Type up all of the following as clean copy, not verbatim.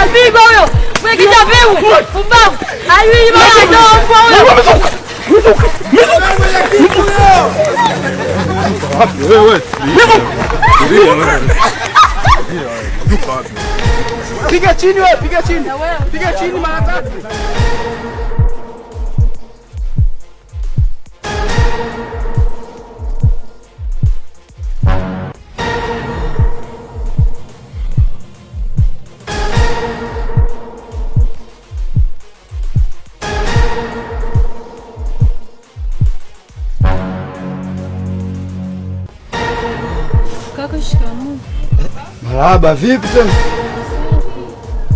Apigwa huyo. Mwenyekiti apigwe. Pumbavu. Ayui baba ndio mbwa huyo. Wewe. Piga chini wewe, piga chini. Piga chini mara tatu. Kaka, shikamoo. Marahaba, vipi tena?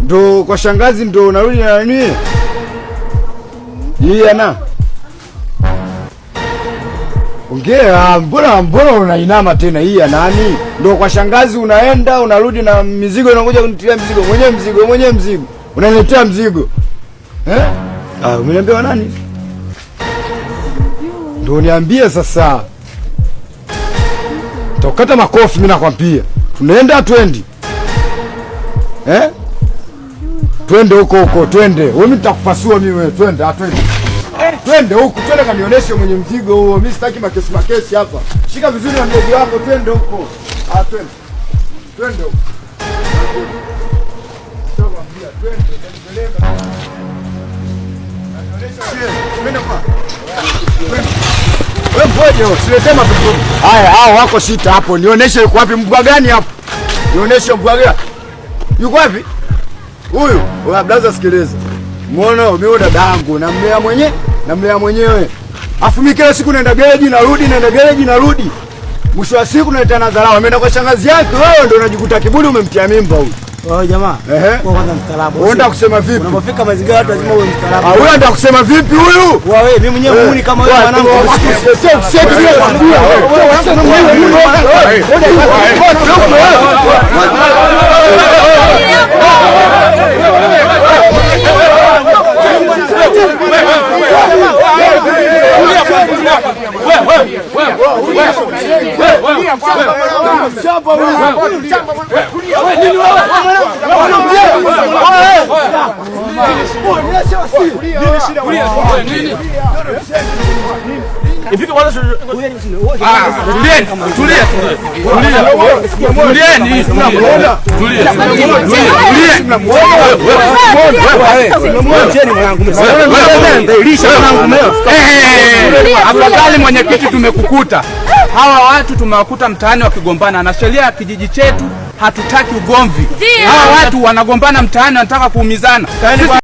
Ndo kwa shangazi ndo unarudi na nani? Hii ana. Ongea, mbona unainama tena hii ya nani? Ndo kwa shangazi unaenda unarudi na mizigo, unakuja kunitilia mzigo. Mwenyewe mzigo, mwenyewe mzigo. Unaniletea mzigo. Eh? Ah, umeniambia wa nani? Ndo niambie sasa. Takukata makofi mimi nakwambia. Tunaenda twendi? Eh? Twende huko huko, twende. Wewe mimi nitakupasua mimi wewe, twende, twende. Twende huko, twende kanionyeshe mwenye mzigo huo. Mimi sitaki makesi makesi hapa. Shika vizuri na mzigo wako, twende huko. Ah, twende. Twende huko. Nishakwambia, twende, utanipeleka. Kanionyeshe. Twende kwa. Twende. Wewe ngoja, usiletee mapepo. Haya, hao wako sita hapo. Nionyeshe yuko wapi mbwa gani hapo? Nionyeshe mbwa gani? Yuko wapi? Huyu, wewe blaza sikiliza. Muona mimi dadangu namlea mwenyewe, namlea mwenyewe. Afu mimi kila siku naenda gereji narudi, naenda gereji narudi. Mwisho wa siku naita na dharau. Ameenda kwa shangazi yake, wewe ndio unajikuta kiburi umemtia mimba huyu. Wewe jamaa, Ehe. kwa kwanza mstaarabu. Unataka kusema vipi? Unapofika mazingira watu lazima uwe mstaarabu. Ah, huyu anataka kusema vipi huyu? Wewe mimi mwenyewe muuni kama wewe mwanangu. Sio vile kwambia wewe. Ifike kwanza. Tulieni, tulia. Tulieni. Tulia. Afadhali mwenyekiti, tumekukuta. Hawa watu tumewakuta mtaani wakigombana, na sheria ya kijiji chetu hatutaki ugomvi. Hawa watu wanagombana mtaani, wanataka kuumizana. Sisi